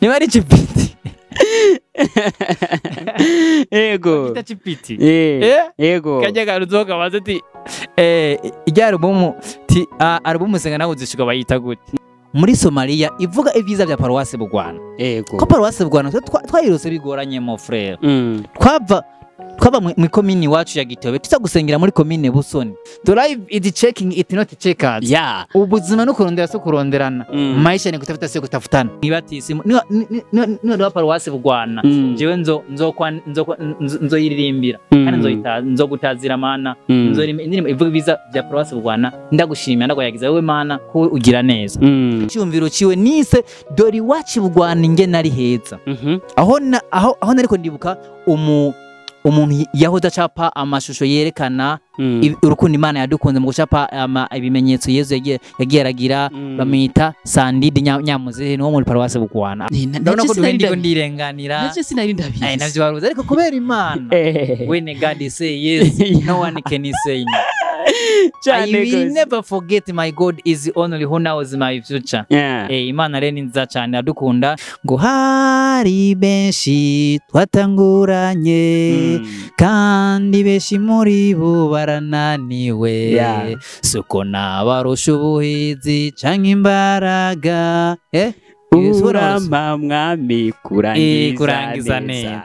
Niba ari Chipiti. Ego. Kita Chipiti. Eh. Ego. Kajya karuzoka baze ati ijya album ti album senga nawe uzishuka bayita gute? Muri Somalia ivuga ibyiza bya Paruwasi Bugwana. Ego. Ko Paruwasi Bugwana twayirose bigoranye mo frère. Twava mu komini wacu ya Gitobe tuza gusengera muri komine Busoni. The life is checking it not checkers. Yeah. Ubuzima no kurondera so kuronderana. Maisha ni kutafuta sio kutafutana. Nibatisi ni wa Paruwasi Bugwana. Jewe nzo nzo nzo yiririmbira. Kandi nzo nzo gutazira mana. Nzo indirimbo ivuga ibiza bya Paruwasi Bugwana. Ndagushimira ndagoyagiza wewe mana ko ugira neza. Cyumviro ciwe nise dori wacu Bugwana inge nari heza. Aho aho nariko ndibuka umuntu yahoze acapa amashusho yerekana urukundo Imana yadukunze mu gucapa ibimenyetso Yezu yagiye aragira, bamwita Sandidi Nyamuzehe no muri Paruwasi Bugwana. Ndabona ko duhendi ndirenganira. Nacyo sinari ndabizi. Ai navyo baruze ariko kubera Imana. When God say yes, no one can say no. I will never forget my God is the only who knows my future. Imana rero ni nziza cyane adukunda ngo hari benshi twatanguranye kandi benshi muri bo barananiwe suko nabarusha ubuhizi canke imbaraga urama mwami kurangiza neza.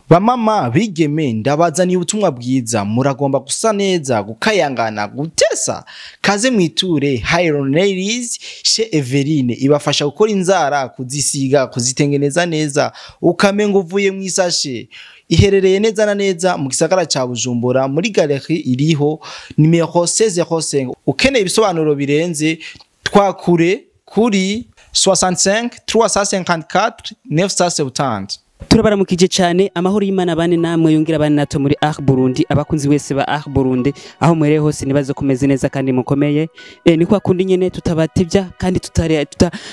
Bamama bigeme ndabazaniye ubutumwa bwiza, muragomba gusa neza, gukayangana, gutesa. Kaze mwiture Hiron Ladies chez Everine ibafasha gukora inzara, kuzisiga, kuzitengeneza neza, ukamenga uvuye mu isashe. Iherereye neza na neza mu gisagara ca Bujumbura muri galerie iriho nimero 1605. Ukeneye ibisobanuro birenze twakure kuri 65 354 970. Turabaramukije cyane, amahoro y'Imana bane namwe yongera bane nato muri Art Burundi, abakunzi wese ba Art Burundi aho muhereye hose nibaze kumeze neza kandi mukomeye. Ni kwa kundi nyene tutabatevya kandi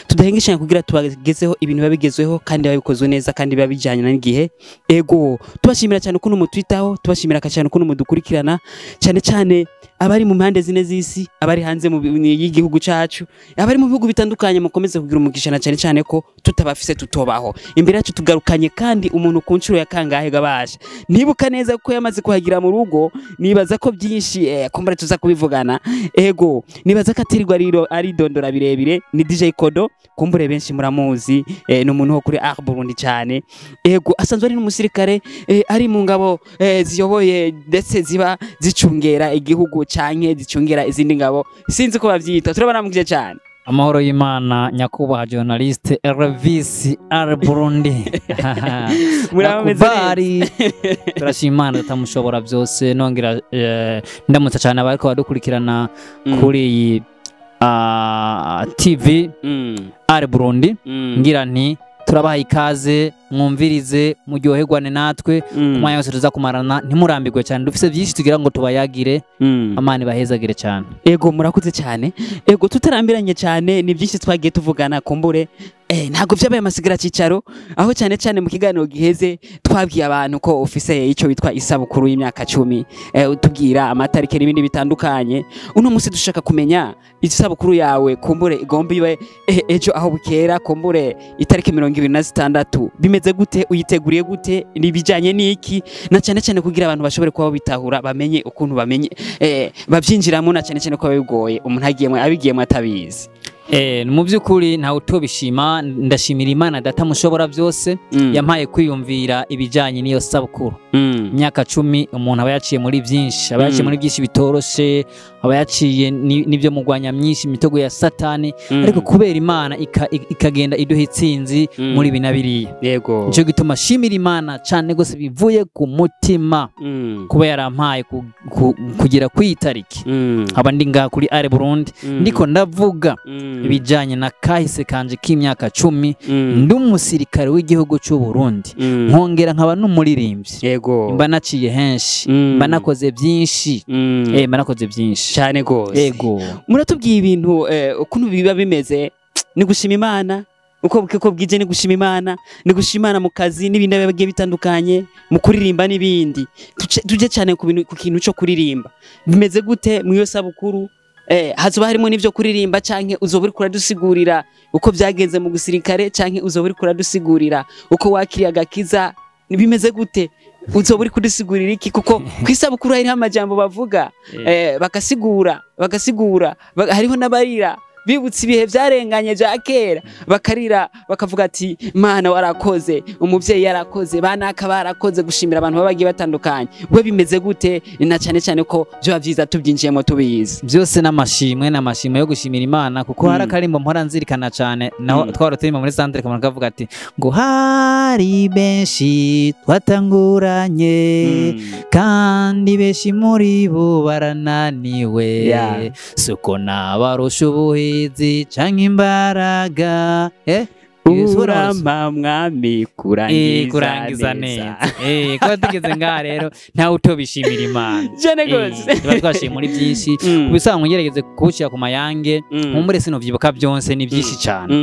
tudahengeshanya kugira tubagezeho ibintu babigezweho kandi babikozwe neza kandi babijanye n'igihe. Ego, tubashimira cyane ukuntu mutwitaho, tubashimira cyane ukuntu mudukurikirana, cyane cyane abari mu mpande zine z'isi, abari hanze mu y'igihugu cacu, abari mu bihugu bitandukanye, mukomeze kugira umugisha na cyane cyane ko tutabafise tutobaho. Imbere yacu tugarukanye kandi umuntu ku nshuro ya kangahe gabasha nibuka neza ko yamaze kuhagira mu rugo, nibaza ko byinshi kumbura tuza kubivugana. Ego, nibaza ko atirirwa aridondora birebire. Ni DJ Kodo, kumbure benshi muramuzi, ni umuntu wo kuri Art Burundi cyane. Ego, asanzwe ari n'umusirikare, ari mu ngabo ziyoboye ndetse ziba zicungera igihugu canke zicungera izindi ngabo, sinzi ko bavyita. Turabaramukije cyane. Amahoro y'Imana nyakubahwa journaliste Elvis Art Burundi. Murameze. Turashima Imana tutamushobora byose, nongera ndamutsa cyane abariko badukurikirana kuri TV Art Burundi. Ngira nti turabaha ikaze, mwumvirize, muryoherwane natwe umwanya wose tuza kumarana, ntimurambirwe cyane, dufise byinshi tugira ngo tubayagire. Amani bahezagire cyane. Ego, murakoze cyane. Ego, tutarambiranye cyane, ni byinshi twagiye tuvugana kumbure. Ntago vyabaye amasigara cicaro, aho cyane cyane mu kiganiro giheze twabwiye abantu ko ofise ico bitwa isabukuru y'imyaka 10, utubwira amatariki n'ibindi bitandukanye. Uno munsi dushaka kumenya isabukuru yawe kumbure igomba ibe ejo aho bukera, kumbure itariki 26, bimeze gute, uyiteguriye gute, nibijanye niki, na cyane cyane kugira abantu bashobore kuba bitahura, bamenye ukuntu bamenye bavyinjiramo, na cyane cyane ko bigoye umuntu agiyemwe abigiyemwe atabizi. Mu byukuri ntawe utobishima, ndashimira Imana data mushobora byose yampaye kwiyumvira ibijanye n'iyo sabukuru. Imyaka 10 umuntu aba yaciye muri byinshi, aba yaciye muri byinshi bitoroshe, aba yaciye nibyo mugwanya myinshi, imitego ya Satani, ariko kubera Imana ikagenda iduha itsinzi muri binabiriye. Yego. Nico gituma shimira Imana cyane gose bivuye ku mutima kuba yarampaye kugira kwitariki. Aba ndi ngaha kuri Art Burundi ndiko ndavuga ibijanye na kahise kanje k'imyaka 10, ndi umusirikare w'igihugu cy'u Burundi, nkongera nkaba n'umuririmbyi. Yego. Mba naciye henshi, mba nakoze byinshi, mba nakoze byinshi cyane gose. Yego. Muratubwiye ibintu ukuntu biba bimeze, ni gushima Imana, Uko bukeye uko bwije ni gushima Imana, ni gushima Imana mu kazi n'ibindi bigiye bitandukanye, mu kuririmba n'ibindi. Tuje cyane ku bintu, ku kintu cyo kuririmba. Bimeze gute mu iyo sabukuru? Hazoba harimo n'ivyo kuririmba, canke uzoba uriko uradusigurira uko byagenze mu gisirikare, canke uzoba uriko uradusigurira uko wakiriye agakiza? Bimeze gute? Uzoba uri kudusigurira iki? Kuko ku isabukuru hariho amajambo bavuga, bakasigura, hariho n'abarira bibutse ibihe byarenganye bya kera, bakarira bakavuga ati Mana warakoze, umuvyeyi yarakoze, banaka barakoze, gushimira abantu baba bagiye batandukanye. We bimeze gute? Na cyane cyane ko byoba vyiza tubyinjiyemo tubizi. Byose n'amashimwe, n'amashimwe yo gushimira Imana, kuko hari akarimbo mpora nzirikana cyane, naho twara turimo muri centre kamara kavuga ati ngo hari benshi twatanguranye, kandi benshi muri bo barananiwe, suko nabarusha ubuhizi canke imbaraga. Urama mwami kurangiza neza. Kuba tugeze ngaha rero ntawe utobishimira Imana. Cyane gose. Tuba twashimye muri byinshi. Kubisanzwe ngerageze kuwushyira ku mayange, nkumbure sinovyibuka byonse, ni byinshi cyane.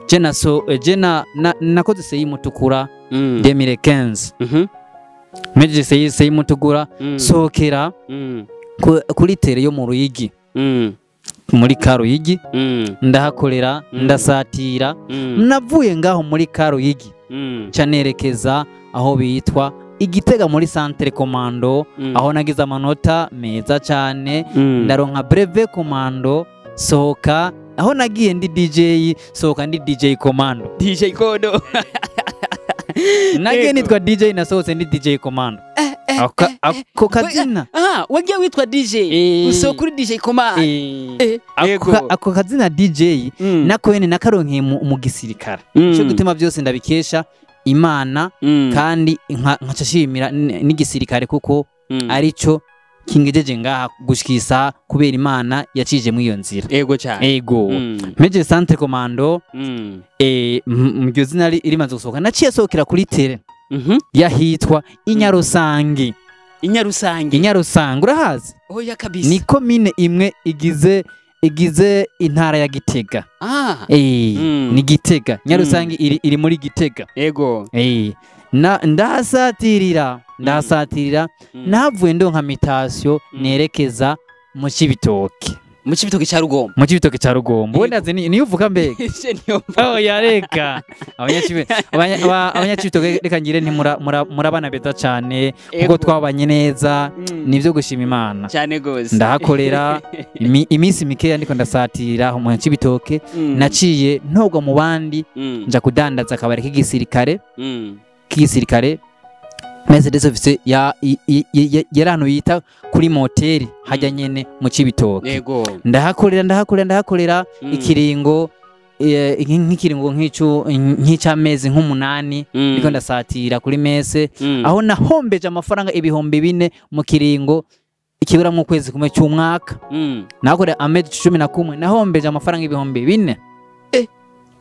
Je na so je na nakoze seyi mutukura 2015. Meje seyi mutukura sokera kuri tere yo mu Ruyigi. Muri Karuyigi ndahakorera, ndasatira. Navuye ngaho muri Karuyigi canerekeza aho bitwa Igitega muri centre commando, aho nagize amanota meza cyane, ndaronka brevet commando, sohoka aho nagiye ndi DJ, sohoka ndi DJ commando. DJ Kodo. Nagiye nitwa DJ, nasohotse ndi DJ commando. Ako kazina. Wagiye witwa DJ, usohoka kuri DJ commando. Ako kazina DJ nako yene nakaronkeye mu gisirikare. Cyo gutema byose ndabikesha Imana, kandi nkaca shimira n'igisirikare kuko arico kingejeje ngaha gushikisa, kubera Imana yacije mu iyo nzira. Ego cyane. Ego. Meje centre commando, mu zina rimaze gusohoka naciye sohokera kuri tere yahitwa Inyarusangi. Inyarusangi. Inyarusangi urahazi? Oya kabisa. Ni komine imwe igize intara ya Gitega. Ni Gitega. Nyarusangi iri muri Gitega. Ego. Na ndahasatirira. Navuye ndonka mutation nerekeza mu Cibitoke. Mu Cibitoke ca Rugombo. Mu Cibitoke ca Rugombo. Wenda niyo uvuga mbega. Oh yareka. Abanyacibitoke reka ngire nti murabana beza cyane, kuko twabanye neza, nivyo gushima Imana. Cyane gose. Ndahakorera iminsi mikeya ndiko ndasatira mu Cibitoke, naciye ntogwa mu bandi, nja kudandaza akabari k'igisirikare. K'igisirikare Mercedes office ya yarano yita kuri moteri hajya nyene mu Cibitoke. Yego. Ndahakorera ikiringo nk'ikiringo nk'ico nk'icamezi nk'umunani, ndiko ndasatira kuri mese, aho nahombeje amafaranga 4,000 mu kiringo ikibura mu kwezi kumwe cy'umwaka. Nakorera amezi 11 nahombeje amafaranga 4,000.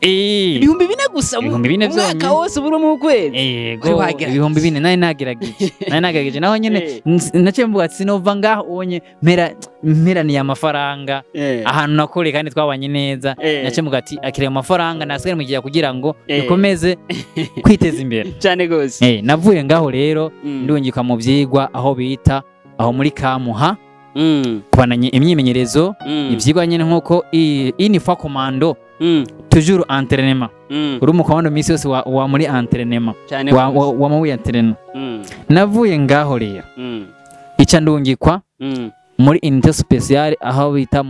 4,000 gusa umwaka wose uburo mu kwezi. Yego, 4,000 nari nagerageje. Naho nyene naciye mvuga ati sinova ngaho onye mperaniye amafaranga ahantu nakore kandi twabanye neza. Naciye mvuga ati akire amafaranga nasigaye mu gihe kugira ngo bikomeze kwiteza imbere. Cyane gose. Navuye ngaho rero ndungika mu vyigwa aho bita aho muri Kamuha. Kubananye imyimenyerezo, ivyigwa nyene nkuko ini fa commando, toujours entraînement. Uri mu commando misi yose wa muri entraînement, wa mu entraînement. Navuye ngaho rero ica ndungikwa muri unité spéciale aho bita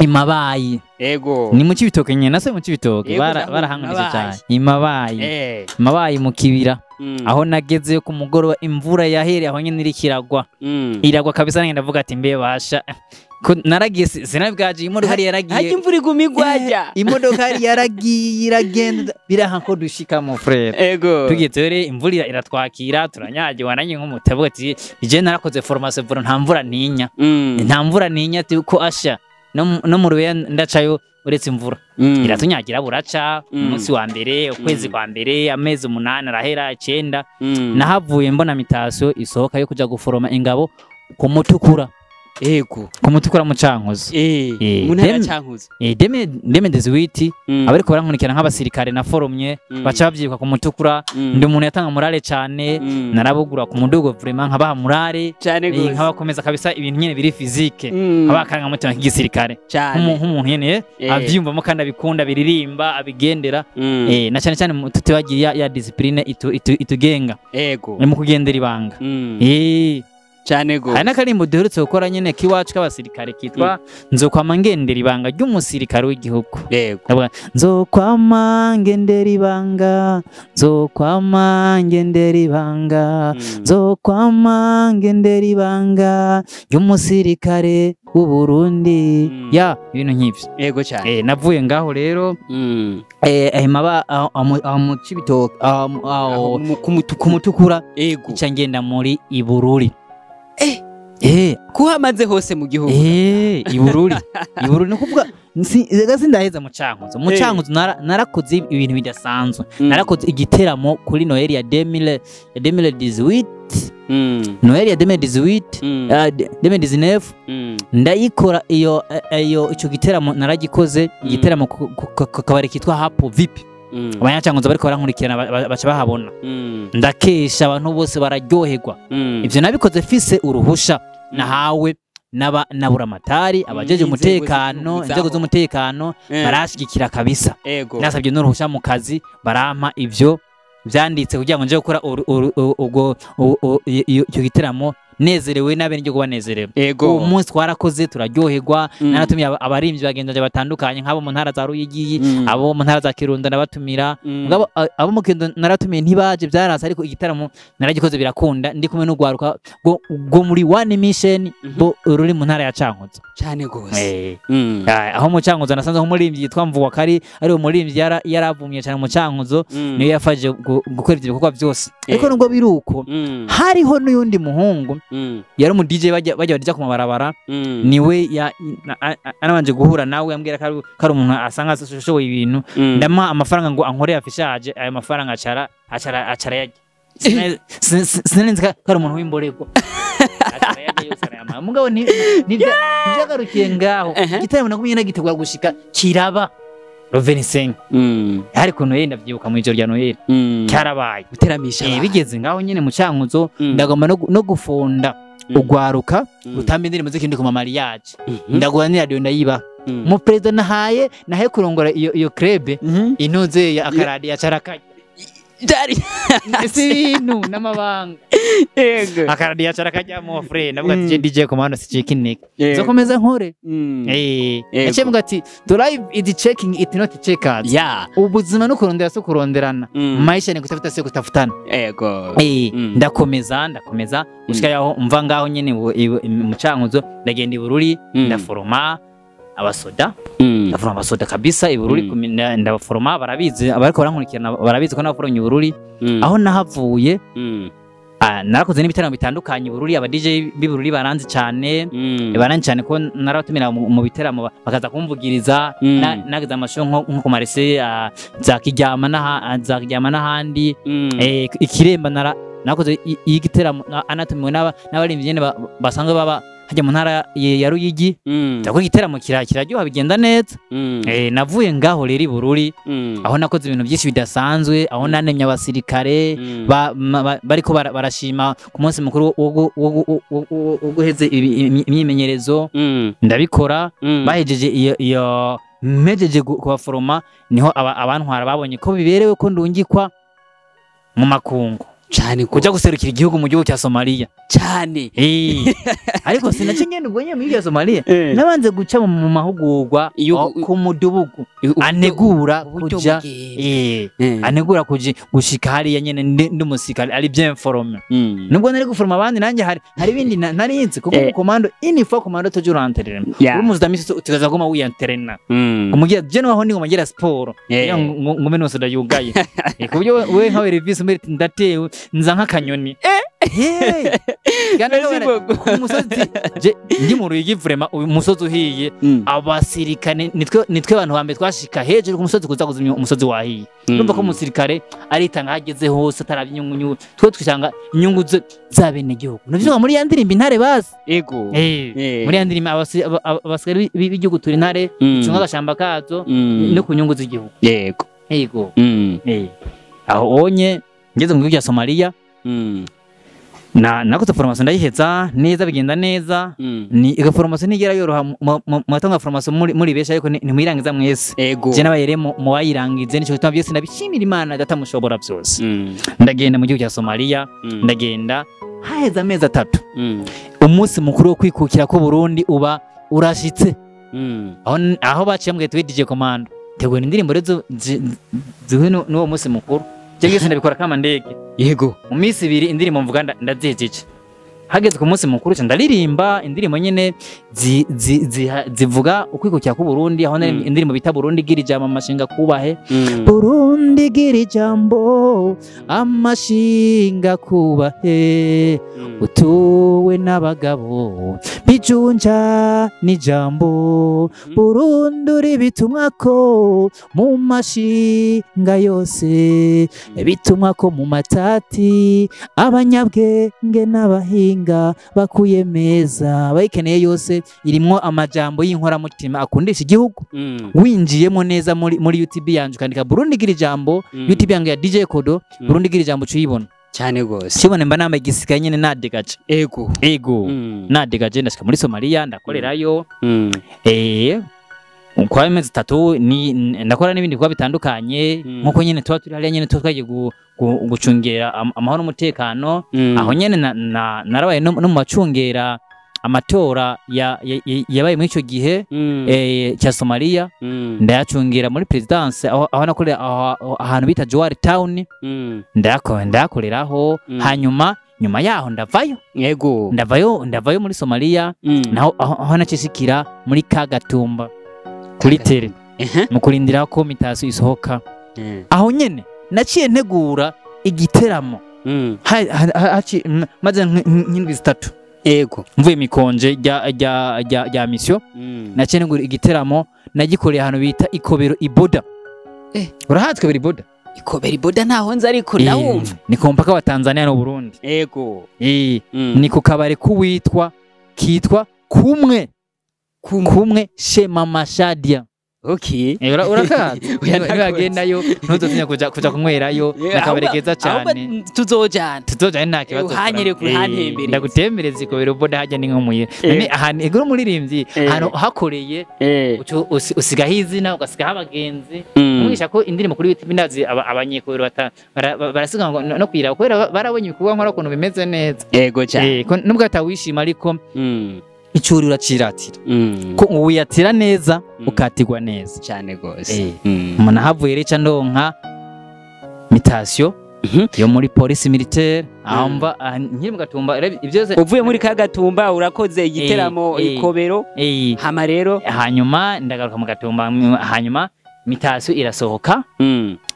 Imabayi. Ego. Ni mu Cibitoke nyene, nase mu Cibitoke barahanganije cyane. Imabayi. Imabayi mu kibira. Aho nagezeyo ku mugoroba imvura yahereye aho nyene irikiragwa. Iragwa kabisa, nange ndavuga ati mbe basha. Naragiye sinabwaje imodoka yaragiye. Hajya imvura iguma igwajya. Imodoka yaragiye iragenda biraha ko dushika mu frère. Ego. Tugeze rero imvura iratwakira turanyagiwe nanye nk'umutavuga ati je narakoze formation vura nta mvura ntinya. Nta mvura ntinya ati ko asha. No mu rubeya ndacayo uretse imvura iratunyagira buraca. Umunsi wa mbere, ukwezi kwa mbere, amezi 8 arahera 9. Nahavuye mbona mutation isohoka yo kuja guforoma ingabo ku Mutukura. Ego. Ku Mutukura mu Cankuzo. Mu ntara ya Cankuzo. 2018 abariko barankurikirana nk'abasirikare naforomye baca bavyibuka ku Mutukura. Ndi umuntu yatanga morale cane, narabugura ku mudugo vraiment nkabaha morale Cane gose. Nkabakomeza kabisa, ibintu nyene biri physique, nkabakarangamutima k'igisirikare Cane. nk'umuntu nyene avyiyumvamo kandi abikunda, biririmba, abigendera, na cyane cyane tutibagiye ya discipline itugenga mu kugendera ibanga. Cane gose. Hari n'akarimbo duherutse gukora nyene k'iwacu k'abasirikare kitwa Nzokwama ngendera ibanga ry'umusirikare w'igihugu. Yego. Ndavuga, nzokwama ngendera ibanga, nzokwama ngendera ibanga, nzokwama ngendera ibanga ry'umusirikare w'u Burundi. Ya, ibintu nk'ivyo. Yego cyane. Navuye ngaho rero, maba aho mu Cibitoke, aho Ku ku Mutukura. Ego. Ica ngenda muri Ibururi. Kuhamaze hose mu gihugu. Ibururi, Ibururi, ni ukuvuga rega sindaheza mu Cankuzo. Mu Cankuzo narakoze ibintu bidasanzwe. Narakoze igiteramo kuri Noheli ya 2000 ya 2018. Noheli ya 2018, 2019, ndayikora iyo iyo ico giteramo naragikoze. Igiteramo ku kabari kitwa Hapo Vipi. Abanyacankuzo bariko barankurikirana baca bahabona. Ndakesha abantu bose bararyoherwa. Ivyo nabikoze fise uruhusha nahawe n'aba naburamatari, abajeje inzego umutekano, z'igihugu inzego zaho. z'umutekano barashigikira kabisa. Nasabye n'uruhusha mu kazi, barampa ivyo vyanditse kugira ngo nje gukora ubwo icyo giteramo nezerewe n'abenegihugu banezerewe. Uwo munsi twarakoze turaryoherwa. Naratumiye abarimvyi bagenzi batandukanye, nk'abo mu ntara za Ruyigi, abo mu ntara za Kirundo ndabatumira. Mugabo abo mu Kirundo naratumiye ntibaje, byaranse, ariko igitaramo naragikoze birakunda, ndi kumwe n'urwaruka rwo muri One Mission bo ruri mu ntara ya Cankuzo. Cane gose. Aho mu Cankuzo nasanze nk'umuririmbyi yitwa Mvuwakari, ari umuririmbyi yaravumye cyane mu Cankuzo, niyo yafashije gukora ivyo bikorwa byose. Ariko nubwo biri uko, hariho n'uyundi muhungu yari umu DJ, bajya badija ku mabarabara, niwe anabanje guhura nawe, ambwira ko ari umuntu asanga ashoboye ibintu. Ndamuha amafaranga ngo ankorere afishaje, ayo mafaranga acara yarya. Sinari nzi ko ari umuntu w'imborerwa. Acara yarya yose, arayamara. Mugabo ntivyagarukiye ngaho. Igitaramo nagumye nagitegura gushika kiraba le 25. Hari ku Noheli, ndavyibuka, mw'ijoro rya Noheli cyarabaye. Guteramisha abantu. Bigeze ngaho nyene mu Cankuzo, ndagomba no gufunda ugwaruka rutamba indirimbo z'ikindi ku ma mariage. Ndagura n'iradiyo ndayiba. Mu perezida nahaye kurongora iyo club, intuze ya akaradiyo acarakajya. Byari Si ibintu n'amabanga. Akaradiyo acarakajya mo frère. Ndavuga ati, "DJ Commando sicika intege, nzokomeza nkore." Naciye mvuga ati, "The life is checking it, not checkers." Ubuzima no kurondera si kuronderana. Maisha ni kutafuta, sio kutafutana. Ndakomeza, ndakomeza gushika yaho mva ngaho nyene mu Cankuzo, ndagenda i Bururi. Ndaforoma abasoda. Ndaforoma abasoda kabisa i Bururi. Ndabaforoma, barabizi, abariko barankurikirana barabizi ko naforomye i Bururi. Aho nahavuye, narakoze n'ibitaramo bitandukanye i Bururi. Aba DJ b'i Bururi baranzi cyane. Baranzi cyane ko narabatumira mu biteramo bakaza kumvugiriza. Nagize amashow nko ku marese za Kiryama za Kiryama n'ahandi. Ikiremba nakoze igiteramo, anatumiwe n'abaririmbyi nyene basanzwe baba hajya mu ntara ya Ruyigi. Ndakora igiteramo kiraryoha, bigenda neza. Navuye ngaho rero i Bururi, aho nakoze ibintu byinshi bidasanzwe, aho nanemye abasirikare bariko barashima ku munsi mukuru wo guheza imyimenyerezo. Ndabikora. Bahejeje iyo mpejeje kubaforoma, niho abantwara babonye ko biberewe ko ndungikwa mu makungu Cane kuja guserukira igihugu mu gihugu cya Somalia. Cane. Ariko sinaca ngenda ubwo nyene mu gihugu cya Somalia. Nabanze guca mu mahugurwa ku mudugudu anegura uburyo kuja bugenda. Anegura kuja gushika hariya nyene ndi umusirikare ari bien formé. Nubwo nari guforma abandi, nanjye hari ibindi nari nzi kuko commando, une fois commando, toujours entraînement. Uri umuzidamisi utegereza kuguma wiyantrena. Umugira je naho ni ngoma ngira siporo, kugira ngo ngume nose ndayugaye. Ku buryo we nkawe Elvis mbere ndatewe nza nk'akanyoni. Kandi Merci beaucoup. ku musozi je ndi mu Ruyigi, vraiment uyu musozi uhiye, abasirikare nitwe abantu ba mbere twashika hejuru ku musozi kuza kuzimya umusozi wahiye. Urumva ko umusirikare aritanga ahageze hose atarabye inyungu. Twe twisanga inyungu z'abenegihugu, nivyo muri ya ndirimbo Intare bazi. Ego. Muri ya ndirimbo abasirikare b'igihugu turi intare, icunga agashamba kazo no ku nyungu z'igihugu. Yego. Yego. Aho onye ngeze mu gihugu cya Somalia, na nakoze formation, ndayiheza neza, bigenda neza. Ni iga formation ntigera yoroha, muratanga formation muri benshi, ariko ntimuyirangiza mwese. Ego. Je nabaye rero mu bayirangize, nico gituma byose ndabishimira Imana Data mushobora byose. Ndagenda mu gihugu cya Somalia, ndagenda haheze amezi 3, umunsi mukuru wo kwikukira ko Burundi uba urashitse. Aho baciye mbwiye tuwe DJ Commando, tegura indirimbo rero zihuye n'uwo munsi mukuru. Je ngese ndabikora kama ndege. Yego. Mu minsi 2 indirimbo mvuga ndazihejeje. Hageze ku munsi mukuru ca ndaririmba indirimbo nyene zivuga ukwikukira ku Burundi, aho nari indirimbo bita Burundi gira ijambo amashinga kubahe. Burundi gira ijambo amashinga kubahe, utuwe n'abagabo bijunja n'ijambo. Burundi uri bitumwa ko mu mashinga yose, bitumwa ko mu matati, abanyabwenge n'abahinga bakuye meza bayikeneye yose. Irimwo amajambo y'inkoramutima akundisha igihugu. Winjiyemo neza muri YouTube yanje ukandika Burundi gira ijambo, YouTube yange ya DJ Kodo, Burundi gira ijambo, cuyibona. Cyane gose. Kibone mba nambaye igisigaye nyene nadegaje. Ego. Ego. Nadegaje, ndashika muri Somalia, ndakorerayo kwa amezi 3, ni ndakora n'ibindi bikorwa bitandukanye. Nkuko nyene tuba turi hariya nyene, tuba twagiye gucungera amahoro n'umutekano. Aho nyene narabaye no mu bacungera amatora yabaye muri ico gihe cya Somalia. Ndayacungira muri présidence, aho nakorera ahantu bita Jowar Town. Ndayakoreraho. Hanyuma nyuma yaho ndavayo. Yego. Ndavayo muri Somalia. Naho aho nacishikira muri Kagatumba kuri terrain mu kurindira ko mutation isohoka. Aho nyene naciye ntegura igiteramo. Maze nk'indwi 3 Ego. mvuye mi congé rya mission, naciye ntegura igiteramo, nagikoreye ahantu bita Ikobero Iboda. Urahazi Ikobero Iboda? Ikobera Iboda ntaho nzi, ariko ndawumva. Ni ku mupaka wa Tanzania no Burundi. Ego. Ni ku kabare kuwitwa kitwa Kumwe. Kumwe. Kumwe Shema Mashadia. Okay. Urakazi? Oya, ntakoze. Niwagendayo ntuzotinya kuja kunywerayo. Nakabare keza Ahubwo cyane. tuzojana. Tuzojana, nta kibazo. Uhanyereka, uhantembereze. Ndagutembereza Ikobero Boda, hajya ni nko muye. None ahantu igura umuririmbyi, ahantu hakoreye, usigaho izina, ugasigaho abagenzi. Umwisha ko indirimbo kuri YouTube, ndazi abanyekobero barasiga ngo no kwiraba kubera barabonye ibikorwa nkora ukuntu bimeze neza. Ego cyane. Nubwo atawishima, ariko icuri uraciratira, ko wiyatira neza, ukatirwa neza. Cyane gose. Umuntu ahavuye rero, ndonka mutation yo muri police militaire, aho mva nkiri mu Gatumba. Rero ivyo byose Uvuye muri Kagatumba, urakoze igiteramo Ikobero, hama rero? Hanyuma ndagaruka mu Gatumba, hanyuma mutation irasohoka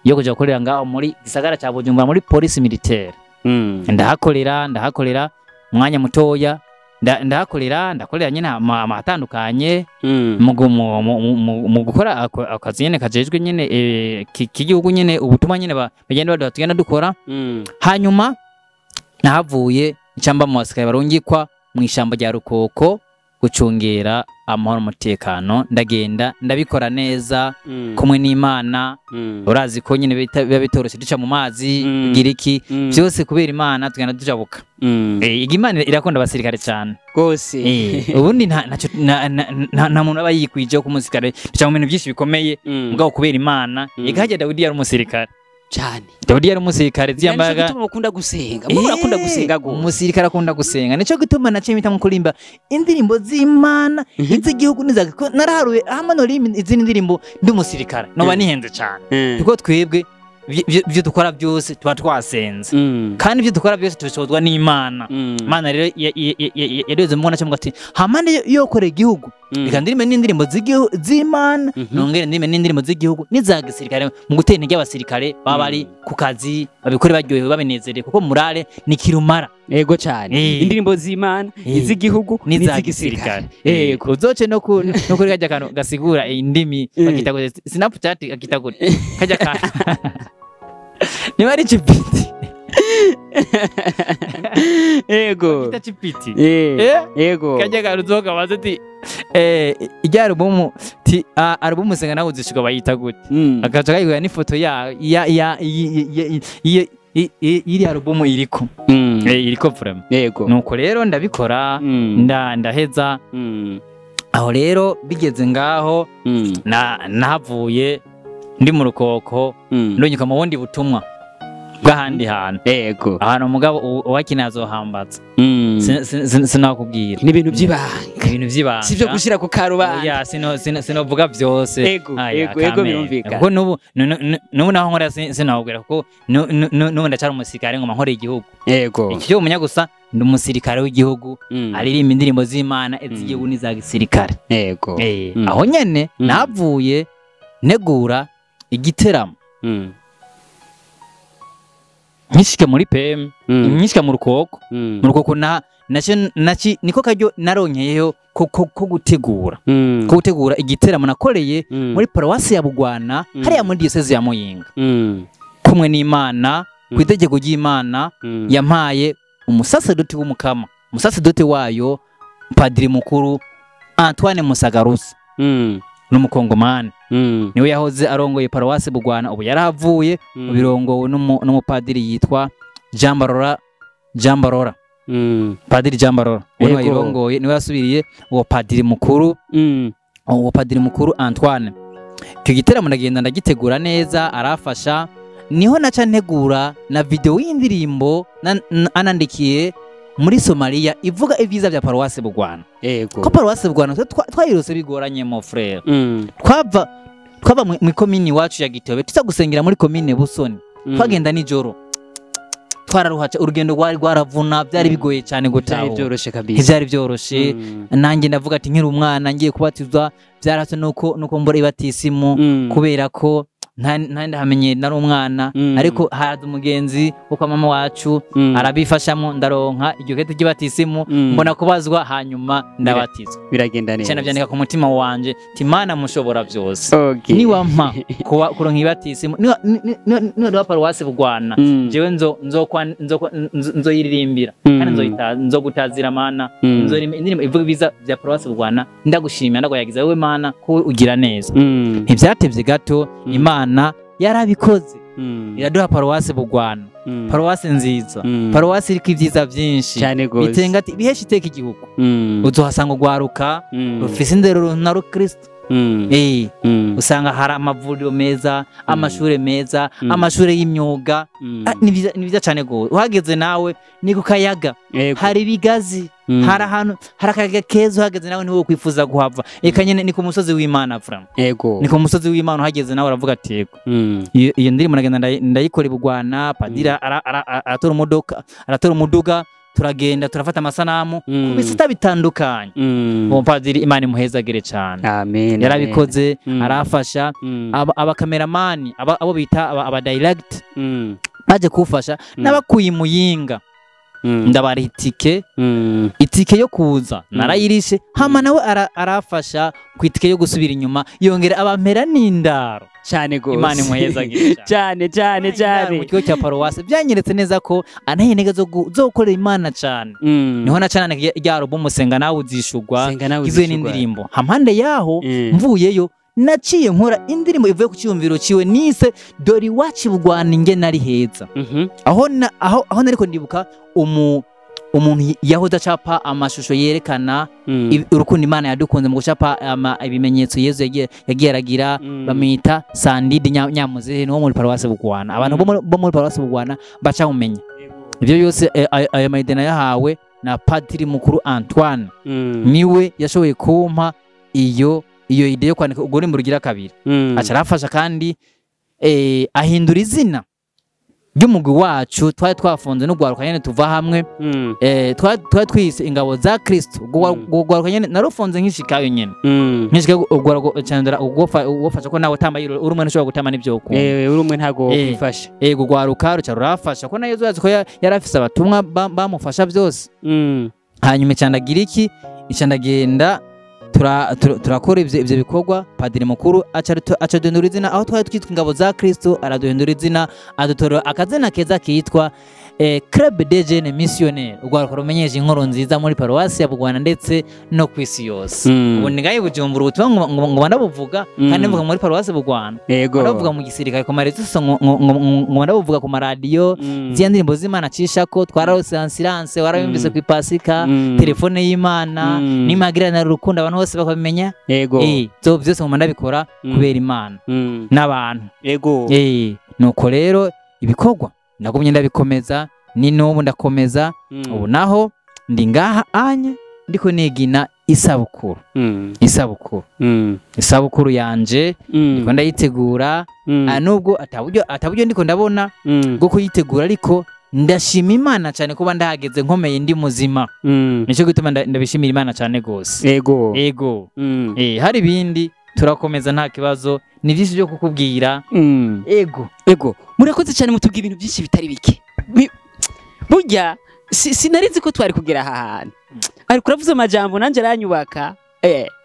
yo kuja gukorera ngaho muri gisagara ca Bujumbura muri police militaire. Ndahakorera umwanya mutoya, ndahakorera, ndakorera nyine atandukanye mu gukora akazi nyene kajejwe nyene k'igihugu nyene, ubutumwa nyene bagenda baduha tugenda dukora. Hanyuma nahavuye ncamba mu basirikare barungikwa mu ishamba rya Rukoko gucungera amahoro n'umutekano. Ndagenda ndabikora neza kumwe n'Imana. Urazi ko nyine biba bitoroshye, duca mu mazi, kugira iki, byose kubera Imana tugenda tujabuka. Imana irakunda abasirikare cyane. Gose. Ubundi nta muntu aba yikwije ko umusirikare duca mu bintu byinshi bikomeye, mugabo kubera Imana. Igahajya Dawidi yari umusirikare. Cyane. Dawidi yari umusirikare, ziriya Nico mbaraga. gituma mukunda gusenga, mwe murakunda gusenga gose. Umusirikare akunda gusenga, nico gituma naciye mpita mu kurimba indirimbo z'Imana, iz'igihugu n'iza ko naraharuye hamwe no rimba izindi ndirimbo ndi umusirikare noba nihenze cyane, kuko twebwe Ibyo dukora byose tuba twasenze, kandi ibyo dukora byose tubishobozwa n'Imana. Imana rero yareze mubona cyangwa ati hamande yo korera igihugu, reka ndirime n'indirimbo z'Imana, nongere ndirime n'indirimbo z'igihugu n'iza gisirikare, mu gutera intege abasirikare baba bari ku kazi, babikore baryohewe babinezerewe, kuko murale ni kirumara. Yego cyane. Indirimbo z'Imana, iz'igihugu n'iza gisirikare. Yego, uzoce no kuri kajya kantu gasigura indimi bakita gute, Snapchat akita gute kajya kantu niba ari GPT. Yego. Kita GPT. Yego. Kajya kantu uzoka baze ati ijya album ti album senga nawe uzishuka bayita gute, agaca kayiguha n'ifoto ya iri album iriko. Iriko vraiment. Yego. Nuko rero ndabikora, ndaheza. Aho rero bigeze ngaho, nahavuye ndi mu rukoko, ndonyuka mu bundi butumwa bw'ahandi hantu. Yego. Ahantu umugabo uwakina azohambatsa. Sinakubwira. Ni ibintu by'ibanga. Ibintu by'ibanga. Sivyo gushira ku karubanda. Oya, sinovuga byose. Yego, yego, birumvikana. Kuko n'ubu naho nkora sinakubwira, kuko n'ubu ndacara umusirikare ngoma nkora igihugu. Yego. Icyo umenya gusa ndi umusirikare w'igihugu, aririmba indirimbo z'Imana, iz'igihugu n'iza gisirikare. Yego. Aho nyene navuye negura igiteramo. Nkishika muri PM, nkishika mu rukoko, mu rukoko na naci niko karyo naronkeyeho ko gutegura. Ko gutegura igiteramo nakoreye muri paruwasi ya Bugwana, hariya muri diocese ya Muyinga. Kumwe n'Imana, ku itegeko ry'Imana yampaye umusasedoti w'umukama, umusasedoti wayo Padiri mukuru Antoine Musagarusa. N'umukongomani. Niwe yahoze arongoye paruwasi Bugwana, ubu yarahavuye, ubirongowe n'umupadiri yitwa Jean Barora. Padiri Jean Barora niwe yarongoye, niwe yasubiriye uwo padiri mukuru, uwo padiri mukuru Antoine. Icyo giteramo ndagenda ndagitegura neza, arafasha. Niho naca ntegura na video y'indirimbo anandikiye muri Somalia ivuga ibyiza bya paruwasi Bugwana. Yego. Ko paruwasi Bugwana twayirose bigoranye mo frère. Twava mu komine iwacu ya Gitobe tuza gusengera muri komine Busoni. Twagenda nijoro. Twararuhaca, urugendo rwari rwaravuna, byari bigoye cyane gutaho. Byari byoroshe kabisa. Byari byoroshe. Nanjye ndavuga ati nkiri umwana ngiye kubatizwa, byarase nuko mbura ibatisimu, kubera ko ntandahamenye nari umwana, ariko haraza umugenzi wo kwa mama wacu arabifashamo, ndaronka iryo kete ry'ibatisimu, mbona kubazwa, hanyuma ndabatizwa. Biragenda neza. Cyane byandika ku mutima wanje ti Mana mushobora byose. Okay. Niwampa kuronka ibatisimu, niwa paruwasi Bugwana, jewe nzoyiririmbira, kandi nzogutazira Mana, nzoririmba indirimbo ivuga ibiza bya paruwasi Bugwana, ndagushimira ndagoyagiza wewe Mana ko ugira neza. Ntibyatevye gato, Imana yarabikoze, iraduha paruwasi Bugwana, paruwasi nziza, paruwasi iriko ibyiza byinshi bitenga ati bihesha iteka igihugu. Uzohasanga ugwaruka rufise indero na rukristo. Usanga hari amavuriro meza, amashure meza, amashure y'imyuga. Ni byiza cyane gose. Uhageze nawe ni ku kayaga, hari ibigazi, hari ahantu hari akayaga keza, uhageze nawe ntiwo kwifuza kuhava. Eka nyene ni ku musozi w'Imana frère. Yego. Ni ku musozi w'Imana, uhageze nawe uravuga ati yego. Iyo ndirimbo nagenda ndayikora Bugwana, padiri aratora umuduga, turagenda turafata amasanamu ku bisata bitandukanye. Umupadiri Imana imuhezagire cyane. Amen. Yarabikoze, arafasha abakameramani, abo bita aba direct baje kufasha, n'abakuye Muyinga ndabara itike, itike yo kuza narayirishe, hama nawe arafasha ku itike yo gusubira inyuma, yongera abampera n'indaro. Cyane gose. Imana imuhezagire cyane cyane cyane. Mu kigo cya paruwasi byanyeretse neza ko antaye intege zo gukorera Imana cyane. Niho na cyane rya album Senga nawe uzishugwa, izwe n'indirimbo. Hampande yaho mvuyeyo naciye nkora indirimbo ivuye ku cyumviro ciwe nise dore iwacu Bugwana inge nari heza. Aho nariko ndibuka umuntu yahoze acapa amashusho yerekana urukundo Imana yadukunze mu gucapa ibimenyetso Yezu yagiye aragira, bamwita Sandidi Nyamuzehe, niwo muri paruwasi Bugwana. Abantu bo muri paruwasi Bugwana baca umenya ibyo byose. Ayo mayidena yahawe na Padiri mukuru Antoine, niwe yashoboye kumpa iyo ide yo kwandika urwo rurimbo rugira kabiri. Aca arafasha kandi Ahindura izina ry'umugwi wacu twari twafunze n'ugwaruka nyene tuva hamwe. Twari twise ingabo za Kristo. Ugwaruka nyene narufunze nkishikayo nyene, nkishikayo ugwaruka candura ugofasha ko nawe tamba uri umwe ntushobora gutamba n'ivyo ukunda. Uri umwe ntago kwifasha. Ugwaruka ruca rurafasha ko na Yezu yazi ko yarafise abatumwa bamufasha byose. Hanyuma icandagira iki, icandagenda turakora ivyo bikorwa. Padiri mukuru aca duhindura izina, aho twari twitwa ingabo za Kristo araduhindura izina, adutora akazina keza kitwa Club des Jeunes Missionnaires, urwaruka rumenyesha inkuru nziza muri paruwasi ya Bugwana ndetse no kwisi yose. Ubu ni ngahe Bujumbura ubutumwa ngo ndabuvuga, kandi mvuga muri paruwasi Bugwana, ndabuvuga mu gisirikare ku marezo, ngo ndabuvuga ku maradiyo, zya ndirimbo z'Imana cishako twararose silence warabimvise ku Pasika, telefone y'Imana nimagirana urukundo abantu bose bakabimenya. Yego, byose ngo ndabikora kubera Imana n'abantu. Yego, nuko rero ibikorwa nagumye ndabikomeza, ni n'ubu ndakomeza. Ubu naho ndi ngaha anye ndiko nigina isabukuru. Isabukuru yanje ndiko ndayitegura, nubwo ataburyo ndiko ndabona bwo kuyitegura, ariko ndashima Imana cyane kuba ndahageze nkomeye ndi muzima. Nico gituma ndabishimira Imana cyane gose. Yego, yego. Hari ibindi turakomeza nta kibazo, ni byinshi byo kukubwira. Ego, ego, murakoze cyane, mutubwira ibintu byinshi bitari bike. Burya sinarizi ko twari kugera aha hantu, ariko uravuze amajambo nanje aranyubaka.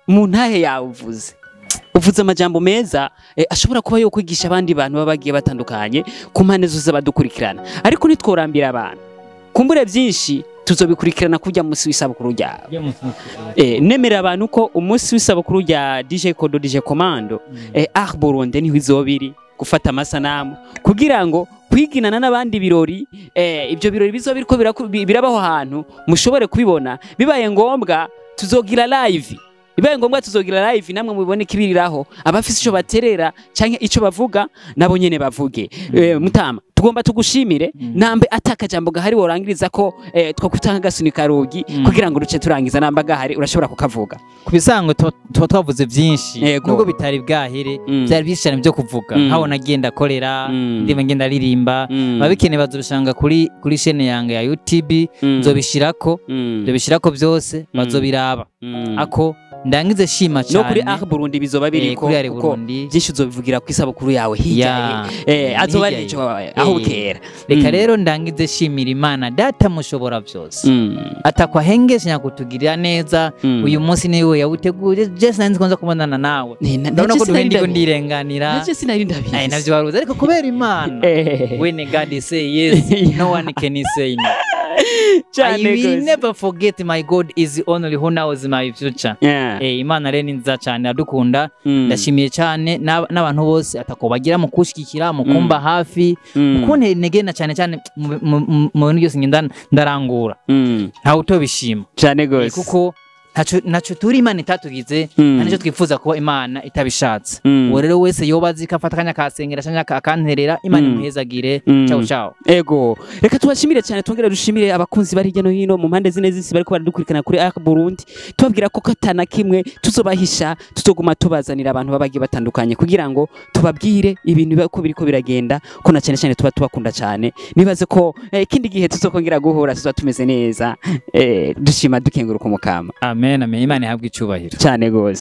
Mu ntahe yawe uvuze amajambo meza, ashobora kuba yo kwigisha abandi bantu baba bagiye batandukanye ku mpande zose badukurikirana. Ariko nitworambira abantu, kumbure byinshi tuzobikurikirana kujya munsi w'isabukuru ryawe. Nemera abantu ko umunsi w'isabukuru rya DJ Kodo DJ Commando, Art Burundi niho izobiri gufata amasanamu kugira ngo kwiginana n'abandi birori, ibyo birori bizobiriko birabaho hantu mushobore kubibona. Bibaye ngombwa tuzogira live, bibaye ngombwa tuzogira live namwe mubibone kibiriraho, abafise ico baterera canke ico bavuga nabo nyene bavuge. Mutama, tugomba tugushimire, nambe atakajambo gahari worangiriza ko twakutanga gasunika rugi kugira ngo ruce turangiza, namba gahari urashobora kukavuga. Kubisango tuba twavuze byinshi nubwo bitari bwahere, byari byinshi cyane byo kuvuga. Nkaho nagenda korera, ndimo ngenda ririmba, babikene bazobishanga kuri chaîne yange ya YouTube, nzobishirako byose bazobiraba. Ako ndangize shima cyane no kuri Art Burundi bizoba biriko, kuko byinshi uzobivugira ku isabukuru yawe hirya, azoba ari ico aho bukera. Reka rero ndangize shimira Imana data mushobora byose, atakwa hengesha nyakutugirira neza. Uyu munsi niwe yawuteguye, je sinzi konza kubonana nawe, ndabona ko duhendi ndirenganira, je sinari ndabizi navyo baruze, ariko kubera Imana when God say yes no one can say no. I will never forget my God is the only who knows my future. Imana rero ni nziza cyane adukunda. Ndashimiye cyane n'abantu bose atakobagira mu kushikikira, mu kumba hafi, mu kuntera intege na cyane cyane mu bintu byose ngenda ndarangura. Ntawe utobishima cyane gose, kuko naco turi Imana itatugize, nta nico twifuza kuba Imana itabishatse. Uwo rero wese yoba azi ko afata akanya akasengera canke akanterera, Imana imuhezagire. Ciao ciao. Ego, reka tubashimire cyane, twongere dushimire abakunzi bari hirya no hino mu mpande zine z'isi bariko baradukurikirana kuri Art Burundi, tubabwira ko katana kimwe tuzobahisha, tuzoguma tubazanira abantu babagiye batandukanye kugira ngo tubabwire ibintu uko biriko biragenda, ko na cyane cyane tuba tubakunda cyane. Nibaze ko ikindi gihe tuzokongera guhura tuzoba tumeze neza, dushima dukenguruka umukama. Amen, amen. Imana ihabwe icubahiro cyane gose.